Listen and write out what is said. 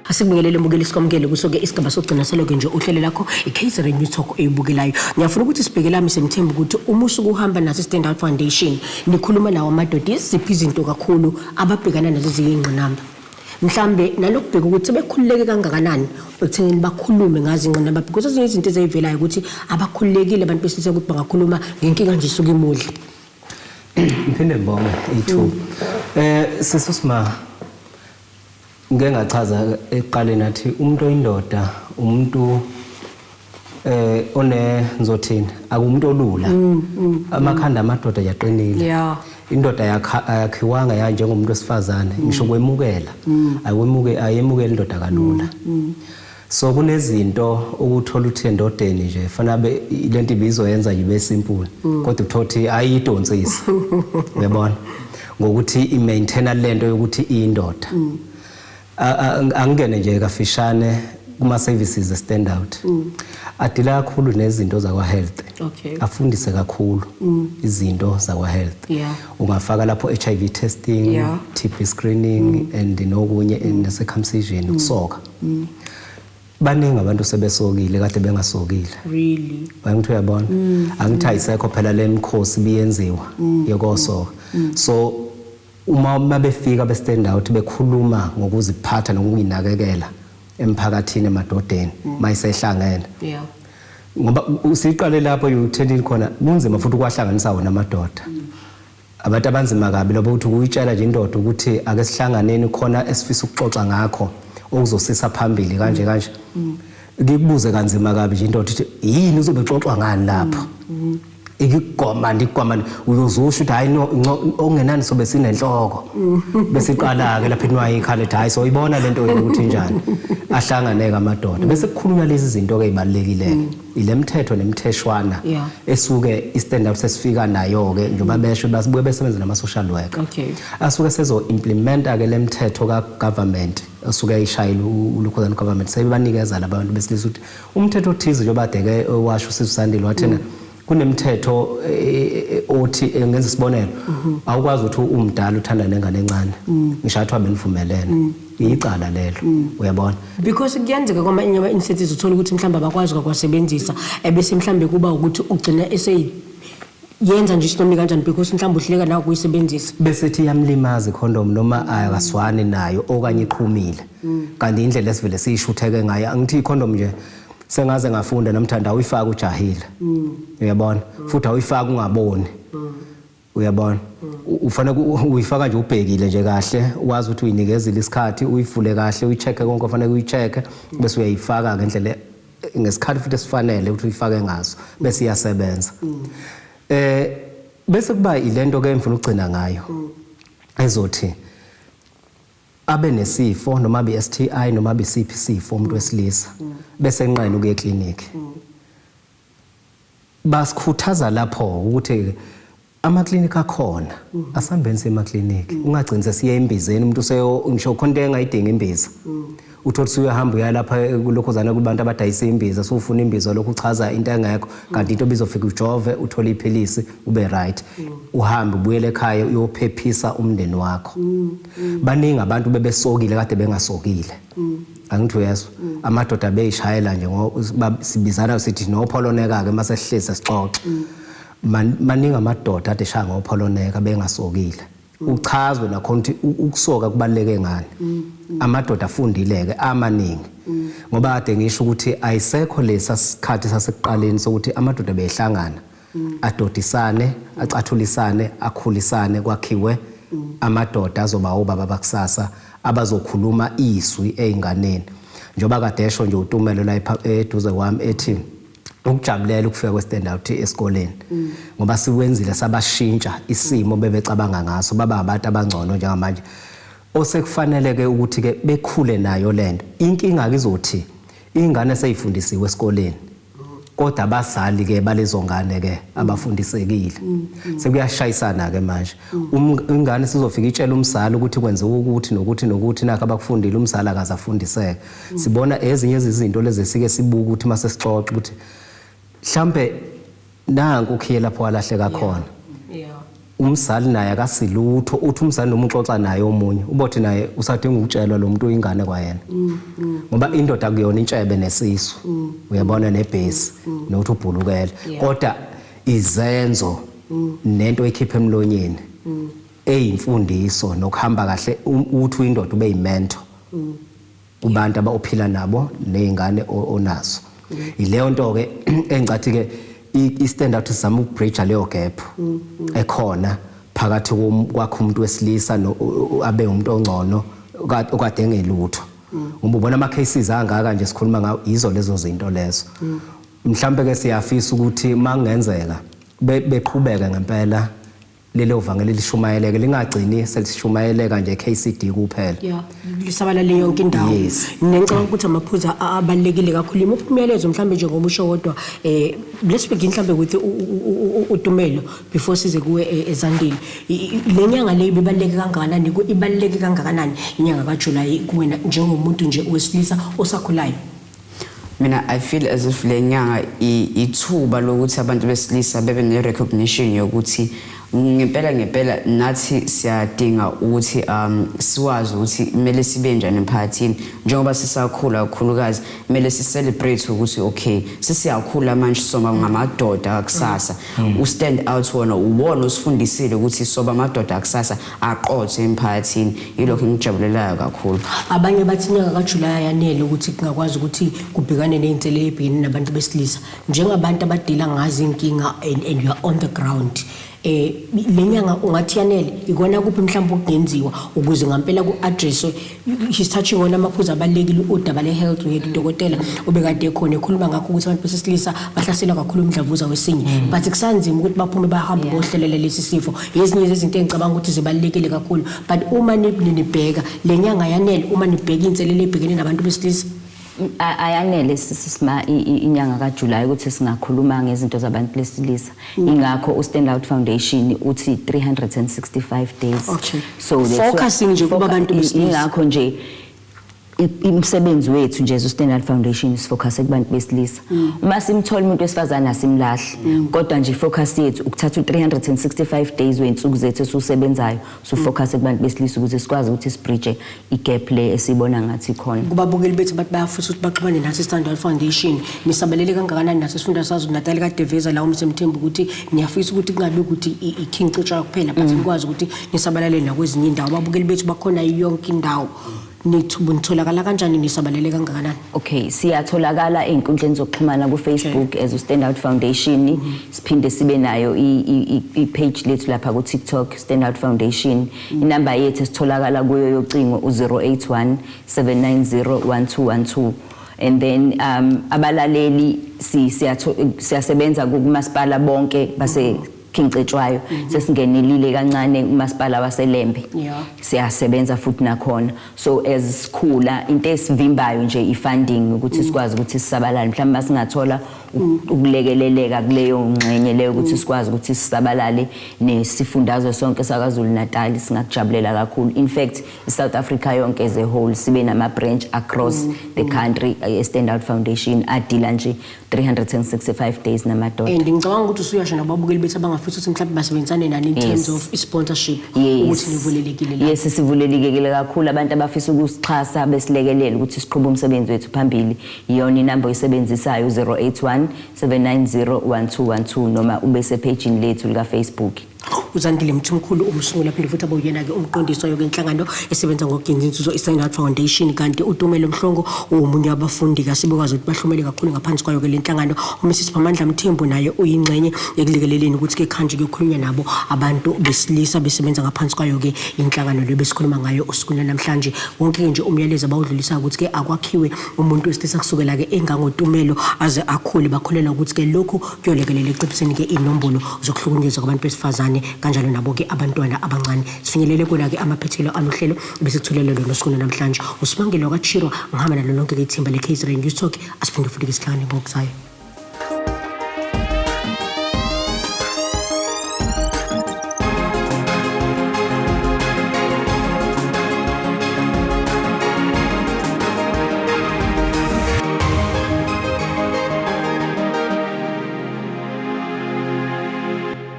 Asikubingelele mbukeli, sikwamukele kuso-ke isigaba sokugcina saloke nje uhlelo lakho i-KZN News Talk oyibukelayo. Ngiyafuna ukuthi sibheke lami semthemba ukuthi uma usuke uhamba naso i-Stand Out Foundation nikhuluma nawo amadoda, iziphi izinto kakhulu ababhekana nazo eziyingqinamba? Mhlambe nalokubheka ukuthi sebekhululeke kangakanani ekuthenini bakhulume ngazo ingqinamba, because ezinye izinto eziyivelayo ukuthi abakhululekile abantu besilisa ukuthi bangakhuluma ngenkinga nje isuke imudla. Ngiphinde ngibonge ithuba. Sisi Sima, ngike ngachaza ekuqaleni athi umuntu oyindoda umuntu one ngizothini, akumuntu olula. Amakhanda amadoda yaqinile. Indoda ayakhiwanga ya njengomuntu wesifazane, ngisho kwemukela. Ayiwemuke, ayemukela indoda kalula. So kunezinto ukuthola uthi endodeni nje fanele abe lento ibizoyenza nje ibe simple, kodwa uthola ukuthi ayidonsisi. Uyabona? Ngokuthi i-maintaina lento yokuthi iyindoda. Angingene nje kafishane kuma services e Stand Out. Adila kakhulu nezinto zakwa health. Afundise kakhulu izinto zakwa health. Ungafaka lapho HIV testing, TB screening and nokunye, and circumcision, ukusoka. Baningi abantu sebesokile kade bengasokile. Really? Angithi uyabona? Angithi ayisekho phela lemikhosi biyenziwa yokosoka. So uma mabefika be Stand Out bekhuluma ngokuziphatha nokuyinakekela emphakathini, emadodeni mayisehlangene. Ngoba siqale lapho utheni khona kunzima futhi ukwahlanganisa wona amadoda. Abantu abanzima kabi lobo ukuthi ukuyitshela nje indoda ukuthi ake sihlanganeni khona esifisa ukuxoxa ngakho okuzosisa phambili kanje kanje. Ngikubuze kanzima kabi nje indoda ithi yini uzobe xoxwa ngani lapho? Ikugoma ndikugoma, uyozusho ukuthi hayi no, okungenani sobe sinenhloko. Besiqala ke lapha inwayi ikhala ethi hayi soyibona lento ukuthi injani. Ahlangane ke amadoda. Bese kukhulunywa lezi zinto ke ezibalekile. Ile mthetho nemtheshwana esuke i-Stand Out sesifika nayo ke njengoba besho basibuye besebenza nama social worker. Asuke sezo implementa ke lemthetho ka government osuke eyishayile uLukhozana government, sebebanikeza labantu besilisa ukuthi umthetho othize njengoba kade ke washo uSisandile wathina kunemithetho othi ngenza isibonelo, awukwazi ukuthi umdala uthanda nengane encane ngisho athiwa benivumelene, icala lelo, uyabona? Because kuyenzeka kwamanye ama-instances uthola ukuthi mhlawumbe abakwazi kwakwasebenzisa, ebese mhlawumbe kuba ukuthi ugcina eseyenza nje isinomi kanjani because mhlawumbe uhluleka nawe ukuyisebenzisa. Bese ethi iyamlimaza ikhondom noma akaswani nayo okanye iqhumile, kanti indlela esivele siyishutheke ngayo, angithi ikhondom nje sengaze ngafunda namthanda awuyifaki ujahile, uyabona? Futhi awuyifaki ungaboni, uyabona? Ufanele uyifaka nje ubhekile nje kahle, wazi ukuthi uyinikezile isikhathi, uyivule kahle, uyi-check konke ofanele uyi-check, bese uyayifaka ngendlela ngesikhathi futhi esifanele ukuthi uyifake ngaso, bese iyasebenza. Bese kuba ilento ke engifuna ukugcina ngayo ezothi abe nesifo noma be STI noma besiphi isifo umuntu wesilisa bese enqena ukuya eclinic. Basikhuthaza lapho ukuthi amaklinikhi akhona, asihambeni siye emaklinikhi, ungagcini sesiye embizeni, umuntu useyo ngisho khona into engayidingi imbiza, uthola ukuthi uyahamba uya lapha kulokhuzana kubantu abadayisa imbiza, sufuna imbiza, lokhu uchaza into engekho, kanti into bizofika ujove uthole iphilisi ube right, uhambe ubuyele ekhaya uyophephisa umndeni wakho. Baningi abantu bebesokile kade bengasokile, angithi uyezwa? Amadoda beyishayela nje, sibizana sithi nopholoneka ke mase sihlezi sixoxa. Maningi amadoda ade eshaya ngopholoneka bengasokile. Uchazwe nakhona ukuthi ukusoka kubaluleke ngani. Amadoda afundile ke amaningi, ngoba kade ngisho ukuthi ayisekho lesa sikhathi sasekuqaleni sokuthi amadoda behlangana adodisane, acathulisane, akhulisane, kwakhiwe amadoda azoba obaba bakusasa abazokhuluma izwi ezinganeni, njengoba kade esho nje uTumelo la eduze kwami ethi ukujabulela ukufika kwe-Stand Out esikoleni, ngoba siwenzile sabashintsha isimo bebecabanga ngaso, baba abantu abangcono njengamanje osekufanele ke ukuthi ke bekhule nayo lento. Inkinga ke izothi ingane seyifundisiwe esikoleni, kodwa abazali ke balezo ngane ke abafundisekile, sekuyashayisana ke manje. Ingane sizofika itshela umzali ukuthi kwenziwa ukuthi nokuthi nokuthi, nakho abakufundile, umzali akazafundiseka. Sibona ezinye izinto lezi sike sibuka ukuthi mase sixoxa ukuthi mhlambe nanku ukhiye lapho walahleka khona. Umzali naye akasilutho, uthi umzali noma uxoxa naye omunye ubothi naye usadinga ukutshelwa lo muntu uyingane kwayena, ngoba indoda kuyona intshebe nesisu, uyabona, nebhesi nokuthi ubhulukele, kodwa izenzo nento ekhipha emlonyeni eyimfundiso nokuhamba kahle, uthi uyindoda ube yimentor kubantu abaophila nabo nezingane onazo. Ileyo nto ke engicathi ke i-Stand Out sizama ukubridge leyo gap ekhona phakathi kwakho umuntu wesilisa no abe umuntu ongcono okade engelutho, ngoba ubona ama cases angaka nje sikhuluma ngawo, yizo lezo zinto lezo. Mhlambe ke siyafisa ukuthi mangenzeka beqhubeke ngempela lelo vangeli lishumayeleke, lingagcini selishumayeleka nje KCD kuphela. Yeah, lisabalale yonke indawo. Yes. Ngicabanga ukuthi amaphuzu abalulekile kakhulu. Imuphi umyalezo mhlambe nje ngomusho wodwa, let's begin mhlambe with uTumelo before size kuwe, ezandile. Le nyanga le ibaluleke kangakanani, ibaluleke kangakanani inyanga kaJuly kuwena njengomuntu nje wesilisa osakhulayo? Mina I feel as if le nyanga ithuba lokuthi abantu besilisa bebe ne-recognition yokuthi ngempela ngempela nathi siyadinga ukuthi siwazi ukuthi kumele sibe njani emphakathini njengoba sisakhula, kakhulukazi kumele si-celebrate ukuthi okay, sesiyakhula manje, soba ngamadoda akusasa. U-Stand Out wona uwona usifundisile ukuthi soba amadoda akusasa aqotho emphakathini. Yilokho engijabulelayo kakhulu. Abanye bathi inyanga kaJuly ayanele ukuthi kungakwazi ukuthi kubhekane ney'nselelo ebhekene nabantu besilisa. Njengabantu abadila ngazo iy'nkinga and you are on the ground, le nyanga ungathi yanele? Ikona kuphi mhlawumbe okungenziwa ukuze ngampela ku-addresswe? He's touching on amaphuzu abalulekile, udaba le-health wethu, udokotela obekade ekhona ekhuluma ngakho ukuthi abantu besilisa bahlaselwa kakhulu umdlavuza wesinye, but kusanzima ukuthi baphume bahambe bohlelela lesi sifo. Ezinye zezinto engicabanga ukuthi zibalulekile kakhulu, but uma nibheka le nyanga yanele uma nibheka iy'nselelo ey'bhekene nabantu besilisa? Ayanele sisima inyanga kaJuly ukuthi singakhuluma ngezinto zabantu besilisa. Ingakho uStand Out Foundation uthi 365 days. So focusing nje kuba bantu besilisa. Ingakho nje imisebenzi wethu nje as Stand Out Foundation sifocus kubantu besilisa. Uma simthola umuntu wesifazane asimlahli, kodwa nje focus yethu ukuthatha u365 days wensuku zethu esiusebenzayo, sifocus kubantu besilisa ukuze sikwazi ukuthi sibridge igap le esibona ngathi khona. Kubabukeli bethu bathi bayafisa ukuthi baxhumane nathi Stand Out Foundation, nisabalele kangakanani naso isifunda saKwaZulu-Natal kadeveza la umsemthembu, ukuthi niyafisa ukuthi kungabi ukuthi i-King Cetshwayo kuphela, but nikwazi ukuthi nisabalale nakwezinye indawo? Ababukeli bethu bakhona yonke indawo. Nitholakala kanjani? Nisabalele kangakanani? Okay, siyatholakala ey'nkundleni zokuxhumana ku-Facebook as u-Stand Out Foundation. Siphinde sibe nayo i-page lethu lapha ku-TikTok, Stand Out Foundation. Inamba yethu esitholakala kuyo yocingo u-081 790 1212. And then abalaleli, siyasebenza kumasipala bonke base King Cetshwayo. Sesingenelile kancane umasipala waseLembe. Siyasebenza futhi nakhona. So as sikhula, into esivimbayo nje i-funding ukuthi sikwazi ukuthi sisabalale. Mhlawumbe masingathola ukulekeleleka kuleyo ngxenye leyo ukuthi sikwazi ukuthi sisabalale nesifundazwe sonke saKwaZulu Natal, singakujabulela kakhulu. In fact, i-South Africa yonke as a whole, sibe nama branch across the country, Stand Out Foundation adila nje 365 days namadoda. And ngicabanga ukuthi usuyasho nababukeli bethu abangafisa ukuthi mhlawumbe basebenzisane nani in terms of i-sponsorship, ukuthi nivulelekile la. Yes, sivulelekile kakhulu. Abantu abafisa ukusixhasa, besilekelele ukuthi siqhube umsebenzi wethu phambili, iyona inamba oyisebenzisayo, 081 790 1212, noma ube sepagini lethu lika Facebook. UZandile Mthimkhulu, umsunguli aphinde futhi abuyena-ke umqondisi wayo inhlangano esebenza ngokugenza inzuzo i-Stand Out Foundation, kanti uTumelo Mhlongo uwomunye wabafundi kasebekwazi ukuthi bahlomele kakhulu ngaphansi kwayo-ke le nhlangano. UMrs Phamandla Mthembu naye uyingxenye ekulekeleleni ukuthi-ke khanje kuyokhulunywa nabo abantu besilisa besebenza ngaphansi kwayo-ke inhlangano le besikhuluma ngayo osukwini namhlanje. Wonke-ke nje umyalezo abawudlulisayo ukuthi-ke akwakhiwe umuntu wesilisa kusukela-ke engangoTumelo aze akhule. Bakholelwa ukuthi-ke lokhu kuyolekelela ekunciphiseni-ke inombolo zokuhlukunyezwa kwabantu besifazane kanjalo nabo-ke abantwana abancane. Sifinyelele kona-ke amaphethelo anohlelo besikuthulela lona osukwini namhlanje. Usimangelo kaChirwa, ngihamba nalo lonke-ke ithimba le-KZN News Talk. Asiphinde futhi-ke sihlangane ngokuzayo.